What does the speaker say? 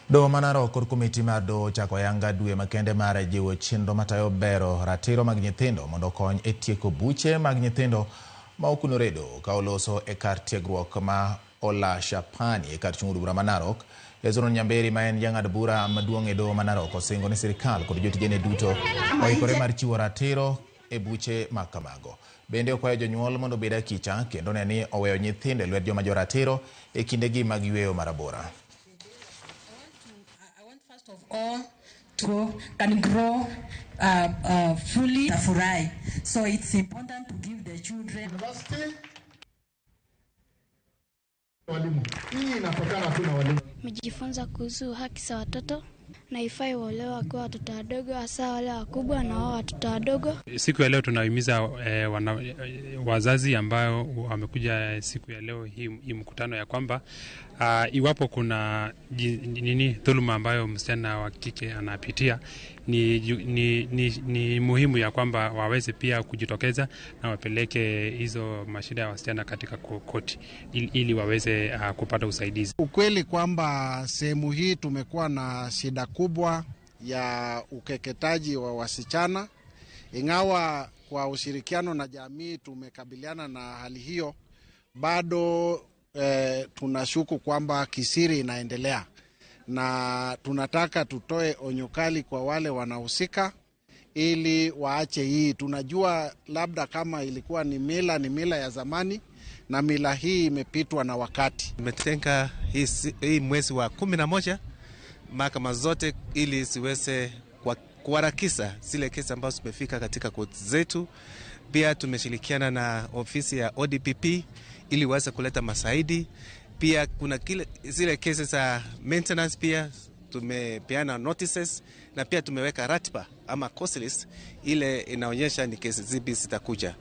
Doho ma Narok kod komiti mar doho ochako ayanga dwe makende mar jiwo chenro matayo bero ratiro mag nyithindo mondo okony e tieko buche mag nyithindo ma okunore e doho. Ka oloso e kar tiegruok ma Olashapani e kar chung' od bura ma Narok, Hezron Nyamberi ma en jang'ad bura maduong' e doho ma Narok osingo ni sirikal kod jotijene duto oikore mar chiwo ratiro e buche ma kamago. Bende okwayo jonyuol mondo obed akicha kendo ne ni oweyo nyithindo e lwet joma joratiro e kindegi mag yueyo marabora. I want first of all to can grow fully Tafurai. So it's important to give the children University. Walimu. Hii inatokana tu na walimu. Nimejifunza kuhusu haki za watoto na haifai waolewe wakiwa watoto wadogo, hasa wale wakubwa na wao watoto wadogo. Siku ya leo tunahimiza wazazi ambao wamekuja siku ya leo hii mkutano ya kwamba iwapo kuna nini dhuluma ambayo msichana wa kike anapitia ni muhimu ya kwamba waweze pia kujitokeza na wapeleke hizo mashida ya wasichana katika koti ili waweze kupata usaidizi. Ukweli kwamba sehemu hii tumekuwa na shida kubwa ya ukeketaji wa wasichana, ingawa kwa ushirikiano na jamii tumekabiliana na hali hiyo, bado tunashuku kwamba kisiri inaendelea, na tunataka tutoe onyo kali kwa wale wanahusika ili waache hii. Tunajua labda kama ilikuwa ni mila, ni mila ya zamani na mila hii imepitwa na wakati. Tumetenga hii mwezi wa 11 mahakama zote ili ziweze kuharakisha zile kesi ambazo zimefika katika koti zetu. Pia tumeshirikiana na ofisi ya ODPP ili waweze kuleta masaidi. Pia kuna zile kesi za maintenance pia tumepeana notices na pia tumeweka ratiba ama course list ile inaonyesha ni kesi zipi zitakuja.